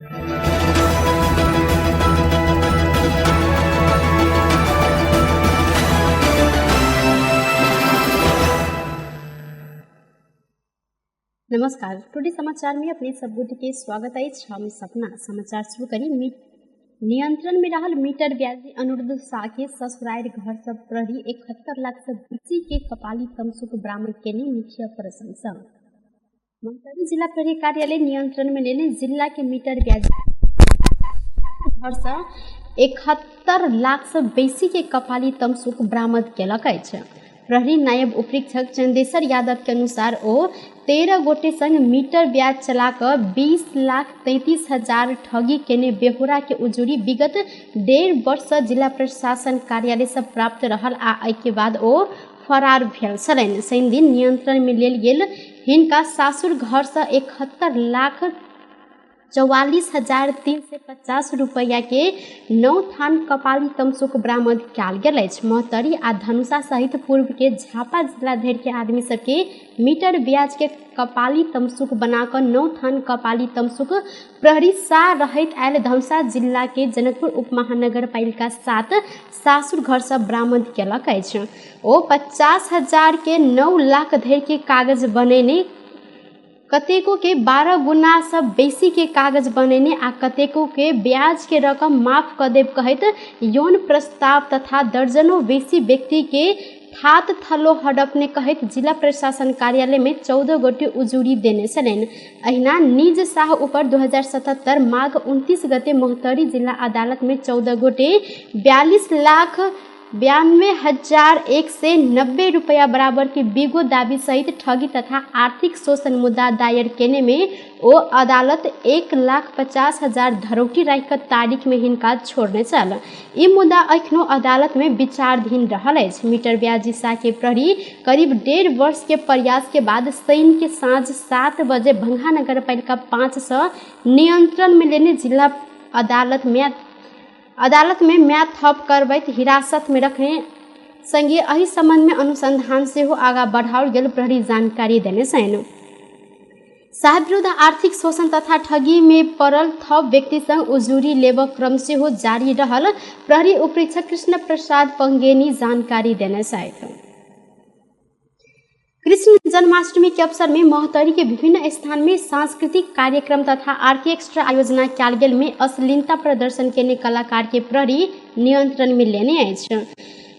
नमस्कार, टुडे समाचार में अपने सब गोटे के स्वागत अछि। हम सपना समाचार शुरू करी। नियंत्रण में रहल मीटर ब्याजी अनुरुद्ध शाह के ससुरारि घर सब प्रहरी 71 लाख से बेसी के कपाली तमसुक बरामद केने मुखिया प्रशंसा। महोत्तरी जिला प्रहरी कार्यालय नियंत्रण में लेने जिला के मीटर ब्याजी घर से 71 लाख से बेसी के कपाली तमसुक बरामद केलक अछि। प्रहरी नायब उपरीक्षक चंदेश्वर यादव के अनुसार ओ 13 गोटे संग मीटर ब्याज चला कऽ 20,33,000 ठगी केने बेहोरा के उजूरी विगत 1.5 वर्ष से जिला प्रशासन कार्यालय से प्राप्त रहल आ एहि के बाद ओ फरार भेल छलनि। शनि दिन नियंत्रण में लेल गेल हिनका सासुर घर से 71,44,350 रुपैया के 9 थान कपाली तमसुक बरामद कयल गेल अछि। महोत्तरी आ धनुषा सहित पूर्व के झापा जिला धरि के आदमी सबके मीटर ब्याज के कपाली तमसुक बना कऽ 9 थान कपाली तमसुक प्रहरी शाह रहैत आयल धनुषा जिला के जनकपुर उपमहानगरपालिका 7 सासुर घर से बरामद केलक अछि। ओ 50,000 के 9 लाख धरि के कागज बनेने, कतेको के 12 गुना से बेसी के कागज बनेने आ कतेको के ब्याज के रकम माफ कऽ देब कहैत यौन प्रस्ताव तथा दर्जनों बेसी व्यक्ति के थात थलो हड़पने कहैत जिला प्रशासन कार्यालय में 14 गोटे उजूरी देने छलनि। अहिना निज शाह ऊपर 2077 माघ 29 गते महोत्तरी जिला अदालत में 14 गोटे 42,92,190 रुपया बराबर के बीगो दाबी सहित ठगी तथा आर्थिक शोषण मुद्दा दायर केने में ओ अदालत 1,50,000 धरौटी राखि कऽ तारीख में हिनका छोड़ने छल। ई मुद्दा एखनो अदालत में विचाराधीन रहल अछि। मीटर ब्याजी शाह के प्रहरी करीब 1.5 वर्ष के प्रयास के बाद शनि के साँझ 7 बजे भंगा नगरपालिका 5 से नियंत्रण में लेने जिला अदालत में म्याद थप करबैत हिरासत में रखने संगे एहि संबंध में अनुसंधान सेहो आगा बढ़ाओल गेल प्रहरी जानकारी देने छनि। शाह विरुद्ध आर्थिक शोषण तथा ठगी में पड़ल थप व्यक्ति संग उजूरी लेबक क्रम सेहो जारी रहल प्रहरी उपरीक्षक कृष्ण प्रसाद पंगेनी जानकारी देने छथि। कृष्ण जन्माष्टमी के अवसर में महोत्तरी के विभिन्न स्थान में सांस्कृतिक कार्यक्रम तथा आर्केस्ट्रा आयोजना कयल गेल में अश्लीलता प्रदर्शन केने कलाकार के प्रहरी नियंत्रण में लेने अछि।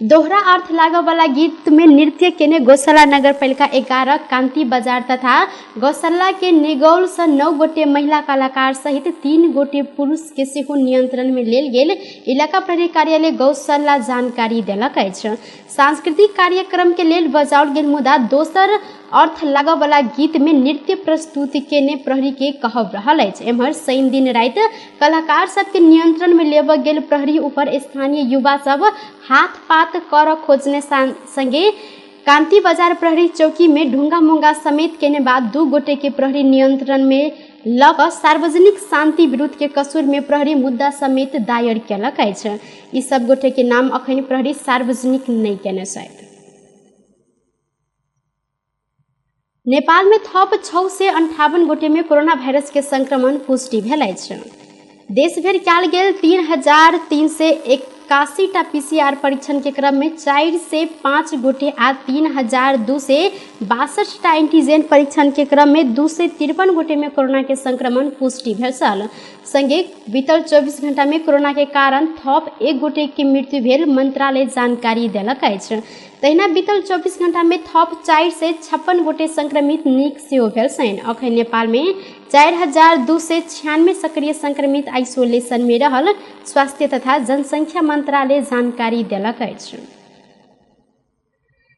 दोहरा अर्थ लागऽ वाला गीत में नृत्य केने गौशाला नगरपालिका 11 कांति बाजार तथा गौशाला के नेगौल से 9 गोटे महिला कलाकार सहित 3 गोटे पुरुष के सेहो नियंत्रण में लेल गेल इलाका प्रहरी कार्यालय गौशाला जानकारी देलक अछि। सांस्कृतिक कार्यक्रम के लेल बजाओल गेल मुदा दोसर अर्थ लागऽ वाला गीत में नृत्य प्रस्तुति केने प्रहरी के कहब रहल अछि। एम्हर शनि दिन राति कलाकार सबके नियंत्रण में लेबऽ गेल प्रहरी ऊपर स्थानीय युवा सब हाथ पात करऽ खोजने संगे कांति बाजार प्रहरी चौकी में ढुंगा मुंगा समेत केने बाद 2 गोटे के प्रहरी नियंत्रण में लऽ कऽ सार्वजनिक शांति विरुद्ध के कसूर में प्रहरी मुद्दा समेत दायर केलक अछि। ई सब गोटे के नाम अखन प्रहरी सार्वजनिक नहि केने छथि। नेपाल में थप 658 गोटे में कोरोना वायरस के संक्रमण पुष्टि भेल अछि। देश भरि कयल गेल 3,381 टा पीसीआर परीक्षण के क्रम में 405 गोटे आ 3,262 टा एंटीजन परीक्षण के क्रम में 253 गोटे में कोरोना के संक्रमण पुष्टि भेल छल। संगे बीतल 24 घंटा में कोरोना के कारण थप 1 गोटे के मृत्यु भेल मंत्रालय जानकारी देलक अछि। तहिना बीतल 24 घंटा में थप 456 गोटे संक्रमित नीक सेहो भेल छनि। अखन नेपाल में 4,296 सक्रिय संक्रमित आइसोलेशन में रहल स्वास्थ्य तथा जनसंख्या मंत्रालय जानकारी देलक अछि।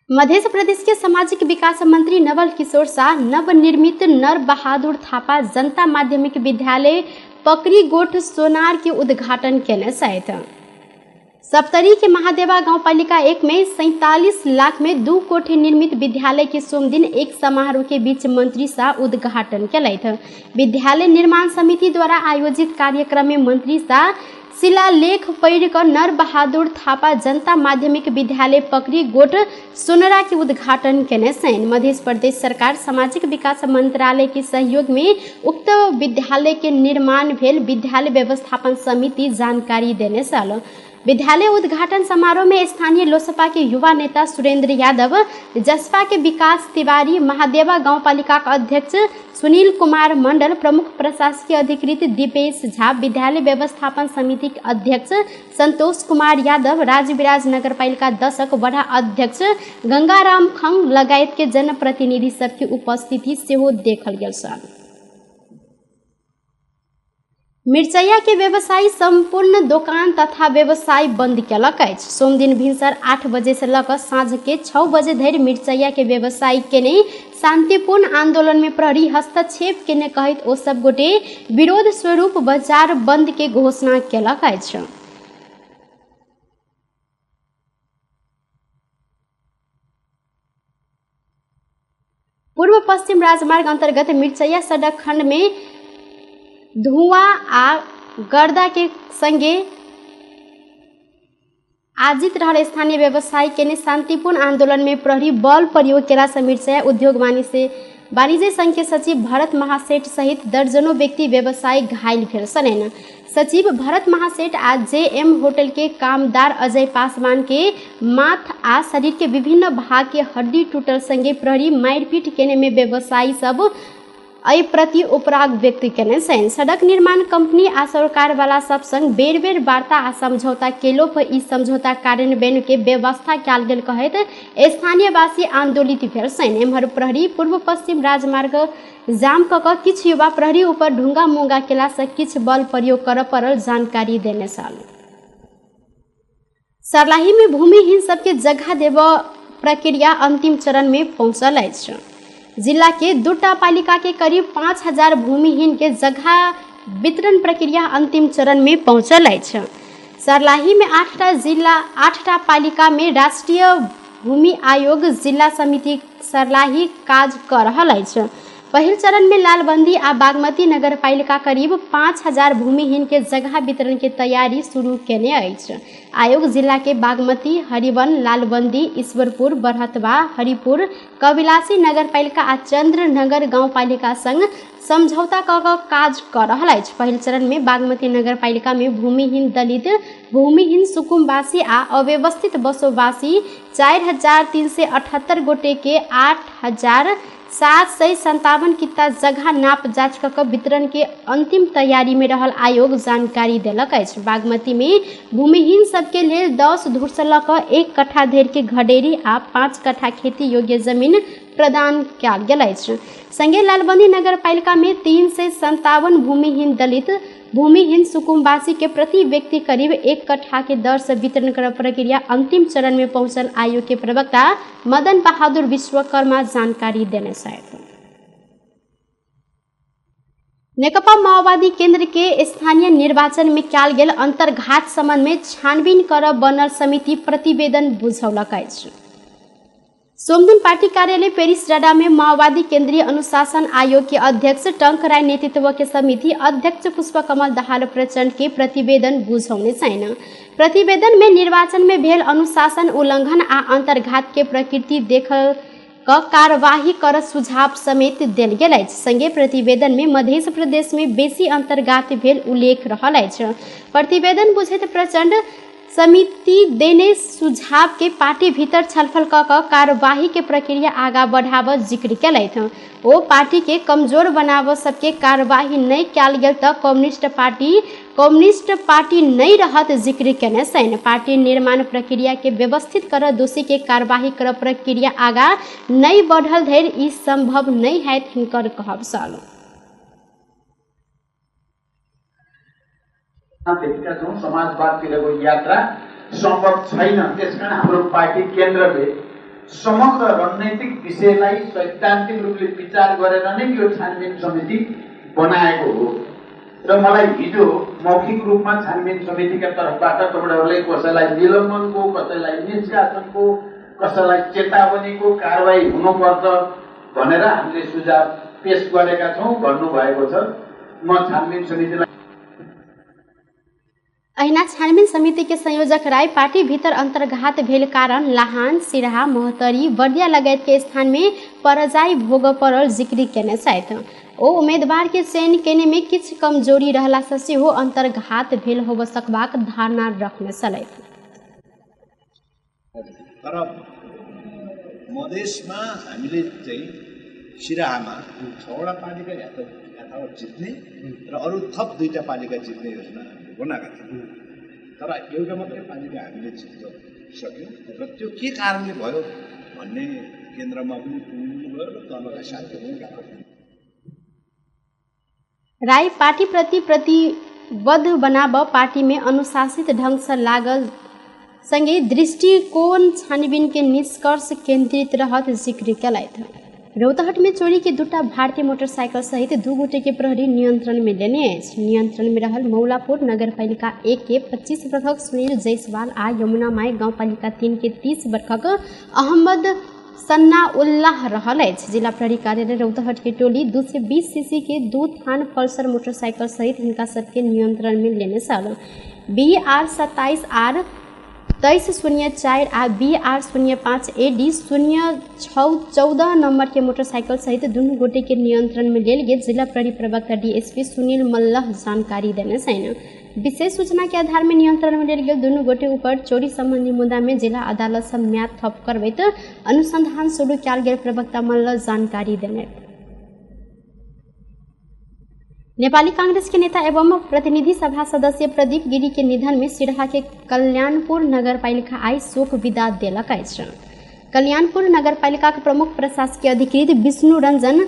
मध्य प्रदेश के सामाजिक विकास मंत्री नवल किशोर शाह नवनिर्मित नर बहादुर थापा जनता माध्यमिक विद्यालय पकड़ी गोठ सोनार के उद्घाटन केने छथि। सप्तरी के महादेवा गांवपालिका 1 में 47 लाख में 2 कोठी निर्मित विद्यालय के सोमदिन एक समारोह के बीच मंत्री शाह उद्घाटन केलथि। विद्यालय निर्माण समिति द्वारा आयोजित कार्यक्रम में मंत्री शाह शिलालेख पढ़ि कऽ नरबहादुर थापा जनता माध्यमिक विद्यालय पकड़ी गोट सोनरा के उद्घाटन केने छनि। मध्य प्रदेश सरकार सामाजिक विकास मंत्रालय के सहयोग में उक्त विद्यालय के निर्माण भेल विद्यालय व्यवस्थापन समिति जानकारी देने छल। विद्यालय उद्घाटन समारोह में स्थानीय लोसपा के युवा नेता सुरेंद्र यादव, जसपा के विकास तिवारी, महादेवा गाउँपालिका के अध्यक्ष सुनील कुमार मंडल, प्रमुख प्रशासकीय अधिकृत दीपेश झा, विद्यालय व्यवस्थापन समिति के अध्यक्ष संतोष कुमार यादव, राजविराज नगरपालिका 10 वडा अध्यक्ष गंगाराम खंग लगायत के जनप्रतिनिधि सबके उपस्थिति सेहो देखल गेल छल। मिरचैया के व्यवसायी संपूर्ण दोकान तथा व्यवसाय बंद केलक अछि। सोमदिन भिनसर 8 बजे से लऽ कऽ साँझ के 6 बजे धरि मिरचैया के व्यवसायी केने शांतिपूर्ण आंदोलन में प्रहरी हस्तक्षेप केने कहैत ओ सब गोटे विरोध स्वरूप बाजार बंद के घोषणा केलक अछि। पूर्व पश्चिम राजमार्ग अंतर्गत मिरचैया सड़क खंड में धुआं आ गर्दा के संगे आजित रहल स्थानीय व्यवसायी के शांतिपूर्ण आंदोलन में प्रहरी बल प्रयोग केला से मिरचैया उद्योग वाणिज्य संघ के सचिव भरत महासेठ सहित दर्जनों व्यक्ति व्यवसायी घायल भेल छलनि। सचिव भरत महासेठ आ जेएम होटल के कामदार अजय पासवान के माथ आ शरीर के विभिन्न भाग के हड्डी टूटल संगे प्रहरी मारपीट केने में व्यवसायी सब एहि प्रति उपराग व्यक्त केने छनि। सड़क निर्माण कंपनी आ सरकार वाला सब संग बेर बेर वार्ता आ समझौता केलो पर ई समझौता कार्यान्वयन के व्यवस्था कयल गेल कहैत स्थानीयवासी आंदोलित भेल छनि। एम्हर प्रहरी पूर्व पश्चिम राजमार्ग जाम कऽ कऽ किछु युवा प्रहरी ऊपर ढुंगा मुंगा केला से किछु बल प्रयोग करऽ पड़ल जानकारी देने छल। सर्लाही में भूमिहीन सबके जगह देबऽ प्रक्रिया अंतिम चरण में पहुँचल अछि। जिला के 2 पालिका के करीब 5000 भूमिहीन के जगह वितरण प्रक्रिया अंतिम चरण में पहुँचल अछि। सर्लाही में 8टा पालिका में राष्ट्रीय भूमि आयोग जिला समिति सर्लाही काज कर रहल अछि। पहिल चरण में लालबंदी आ बागमती नगरपालिका करीब 5000 भूमिहीन के जगह वितरण के तैयारी शुरू केने अछि। आयोग जिला के बागमती, हरिवन, लालबंदी, ईश्वरपुर, बरहतवा, हरिपुर, कविलासी नगरपालिका आ चंद्रनगर गाउँपालिका संग समझौता कऽ कऽ काज कऽ रहल अछि। पहिल चरण में बागमती नगरपालिका में भूमिहीन दलित, भूमिहीन सुकुमवासी आ अव्यवस्थित बसोवासी 4378 गोटे के 8757 किता जगह नाप जाँच कऽ वितरण के अंतिम तैयारी में रहल आयोग जानकारी देलक अछि। बागमती में भूमिहीन सबके लेल 10 धूर से लऽ कऽ 1 कट्ठा धरि के घडेरी आ 5 कट्ठा खेती योग्य जमीन प्रदान कयल गेल अछि। संगे लालबंदी नगरपालिका में 357 भूमिहीन दलित, भूमिहीन सुकुमवासी के प्रति व्यक्ति करीब 1 कट्ठा के दर से वितरण कर प्रक्रिया अंतिम चरण में पहुंचल आयोग के प्रवक्ता मदन बहादुर विश्वकर्मा जानकारी देने छथि। नेकपा माओवादी केंद्र के स्थानीय निर्वाचन में कयल गेल अंतर्घात संबंध में छानबीन कर बनल समिति प्रतिवेदन बुझौलक अछि। सोमदिन पार्टी कार्यालय पेरिस डाडा में माओवादी केंद्रीय अनुशासन आयोग के अध्यक्ष टंक राय नेतृत्व के समिति अध्यक्ष पुष्पकमल दाहाल प्रचण्ड के प्रतिवेदन बुझौने छनि। प्रतिवेदन में निर्वाचन में भेल अनुशासन उल्लंघन आ अंतर्घात के प्रकृति देख क कार्यवाही कर सुझाव समेत देल गेल अछि। संगे प्रतिवेदन में मध्य प्रदेश में बेसी अंतर्घात भेल उल्लेख रहल अछि। प्रतिवेदन बुझैत प्रचण्ड समिति देने सुझाव के पार्टी भीतर छलफल कऽ कऽ कार्यवाही के प्रक्रिया आगा बढ़ाबऽ जिक्र केलथि। ओ पार्टी के कमजोर बनाबऽ सबके कार्यवाही नहि कयल गेल तऽ कम्युनिस्ट पार्टी नहि रहत जिक्र केने छनि। पार्टी निर्माण प्रक्रिया के व्यवस्थित कर दोषी के कार्यवाही कर प्रक्रिया आगा नहि बढ़ल धरि ई संभव नहि हैत हिनकर कहब छल। देखेका छौँ समाजवादतिरको यात्रा सम्भव छैन। त्यसकारण हाम्रो पार्टी केन्द्रले समग्र रणनैतिक विषयलाई सैद्धान्तिक रूपले विचार गरेर नै यो छानबिन समिति बनाएको हो र मलाई हिजो मौखिक रूपमा छानबिन समितिका तर्फबाट तपाईँहरूलाई कसैलाई निलम्बनको, कसैलाई निष्कासनको, कसैलाई चेतावनीको कारवाही हुनुपर्छ भनेर हामीले सुझाव पेश गरेका छौँ भन्नुभएको छ। म छानबिन समितिलाई अहिना छानबीन समिति के संयोजक राय पार्टी भीतर अंतर्घात भेल कारण लाहान, सिरहा, महोत्तरी, बर्दिया लगायत के स्थान में पराजय भोग पड़ल जिक्र केने छथि। ओ उम्मीदवार के चयन केने में किछु कमजोरी रहला से सेहो अंतर्घात भेल होब सकबाक धारणा रखने छलथि। तर मधेसमा हामीले चाहिँ सिराहामा 6वटा पालिका यथावत जित्ने र अरू थप 2टा पालिका जित्ने योजना हामीले बनाएका थियौँ। तर एउटा मात्रै पालिका हामीले जित्न सक्यौँ र त्यो के कारणले भयो भन्ने केन्द्रमा पनि पुग्नु भयो र तलका साथीहरू पनि गएको थियो। राई पार्टीप्रति प्रतिबद्ध बनाब पार्टी में अनुशासित ढंग से लागल संगे दृष्टिकोण छानबीन के निष्कर्ष केंद्रित रहत जिक्र केलथि। रौतहट में चोरी के 2टा भारतीय मोटरसाइकिल सहित 2 गोटे के प्रहरी नियंत्रण में लेने अछि। नियंत्रण में रहल मौलापुर नगरपालिका 1 के 25 वर्षक सुनील जायसवाल आ यमुना माई गाउँपालिका 3 के 30 वर्षक अहमद सन्नाउल्लाह रहल अछि। जिला प्रहरी कार्यालय रौतहट के टोली 220 सीसी के 2 थान पल्सर मोटरसाइकिल सहित हिनका सबके नियंत्रण में लेने छल। BR 27 R 2304 आ BR 05 AD 0614 number के मोटरसाइकिल सहित दुनू गोटे के नियंत्रण में लेल गेल जिला प्रहरी प्रवक्ता डीएसपी सुनील मल्लह जानकारी देने छनि। विशेष सूचना के आधार में नियंत्रण में लेल गेल दुनू गोटे ऊपर चोरी संबंधी मुद्दा में जिला अदालत से म्याद थप करबैत अनुसंधान शुरू कयल गेल प्रवक्ता मल्लह जानकारी देने। नेपाली कांग्रेस के नेता एवं प्रतिनिधि सभा सदस्य प्रदीप गिरी के निधन में सिरहा के कल्याणपुर नगरपालिका आई शोक विदा देलक अछि। कल्याणपुर नगरपालिका के प्रमुख प्रशासकीय अधिकृत विष्णु रंजन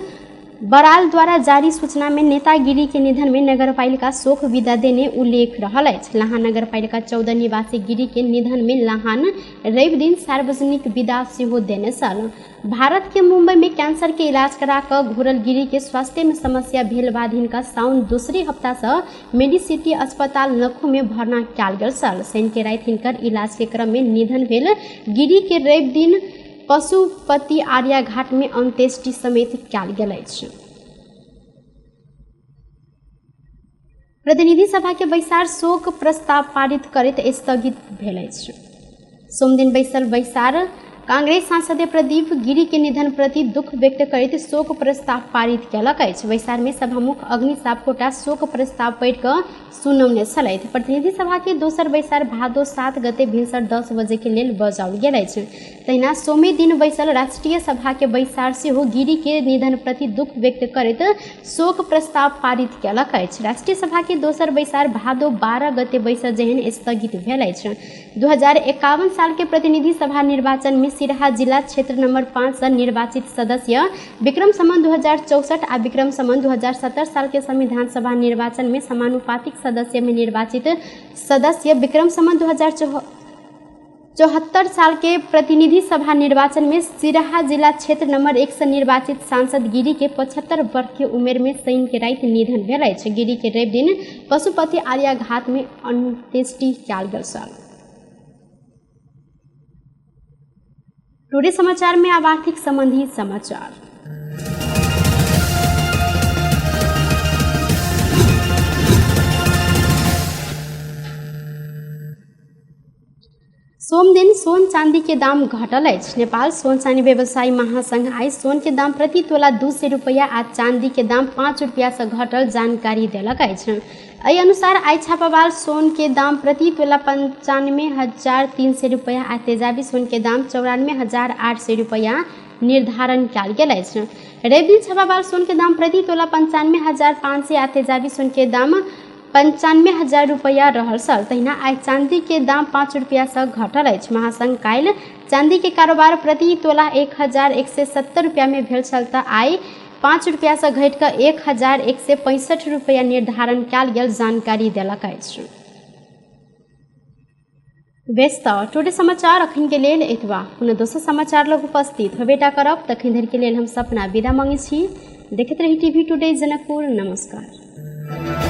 बराल द्वारा जारी सूचना में नेता गिरी के निधन में नगरपालिका शोक विदा देने उल्लेख रहल अछि। लाहान नगरपालिका 14 निवासी गिरी के निधन में लाहान रवि दिन सार्वजनिक विदा सेहो देने छल। भारत के मुंबई में कैंसर के इलाज करा कऽ घुरल गिरी के स्वास्थ्य में समस्या भेल बाद हिनका साउन दूसरे हफ्ता से मेडिसिटी अस्पताल नखू में भर्ना कयल गेल छल। शनि के राति हिनकर इलाज के क्रम में निधन भेल गिरी के रवि दिन पशुपति आर्याघाट में अंत्येष्टि समेत कयल गेल अछि। प्रतिनिधि सभा के बैसार शोक प्रस्ताव पारित करैत स्थगित भेल अछि। सोमदिन बैसल बैसार कांग्रेस सांसद प्रदीप गिरी के निधन प्रति दुख व्यक्त करैत शोक प्रस्ताव पारित कयलक अछि। बैसार में सभामुख अग्नि सापकोटा शोक प्रस्ताव पढ़ि कऽ सुनौने छलथि। प्रतिनिधि सभा के दोसर बैसार भादो 7 गते भिनसर 10 बजे के लेल बजाओल गेल अछि। तहिना सोमे दिन बैसल राष्ट्रीय सभा के बैसार सेहो गिरी के निधन प्रति दुख व्यक्त करैत शोक प्रस्ताव पारित कयलक अछि। राष्ट्रीय सभा के दोसर बैसार भादो 12 गते बैसल जेहन स्थगित भेल अछि। 2051 साल के प्रतिनिधि सभा निर्वाचन में सिरहा जिला क्षेत्र नंबर 5 से निर्वाचित सदस्य विक्रम संवत 2064 आ विक्रम संवत 2070 साल के संविधान सभा निर्वाचन में समानुपातिक सदस्य में निर्वाचित सदस्य विक्रम संवत 2074 साल के प्रतिनिधि सभा निर्वाचन में सिरहा जिला क्षेत्र नंबर 1 से निर्वाचित सांसद गिरी के 75 वर्ष के उम्र में शनि के राति निधन भेल अछि। गिरी के रवि दिन पशुपति आर्याघाट में अंत्येष्टि कयल गेल छल। टुडे समाचार में अब आर्थिक संबंधी समाचार। सोमदिन सोन चांदी के दाम घटल अछि। नेपाल सोन चांदी व्यवसायी महासंघ आई सोन के दाम प्रति तोला 200 रुपया आ चांदी के दाम 5 रुपया से घटल जानकारी देलक अछि। एहि अनुसार आई छापावाल सोन के दाम प्रति तोला 95,300 रुपया आ तेजाबी सोन के दाम 94,800 रुपया निर्धारण कयल गेल अछि। रवि दिन छापावाल सोन के दाम प्रति तोला 95,500 आ तेजाबी सोन के दाम 95,000 रुपया रहल छल। तहिना आइ चांदी के दाम 5 रुपया से घटल अछि। महासंघ काल्हि चांदी के कारोबार प्रति तोला 1,170 रुपया में भेल छल तऽ आइ 5 रुपया से घटि कऽ 1,165 रुपया निर्धारण कयल गेल जानकारी देलक अछि। बेस तऽ टुडे समाचार अखन के लेल एतबा। पुनः दोसर समाचार लग उपस्थित होबेटा करब। तखन धरि के लेल हम सपना विदा मांगै छी। देखैत रही टीवी टुडे जनकपुर। नमस्कार।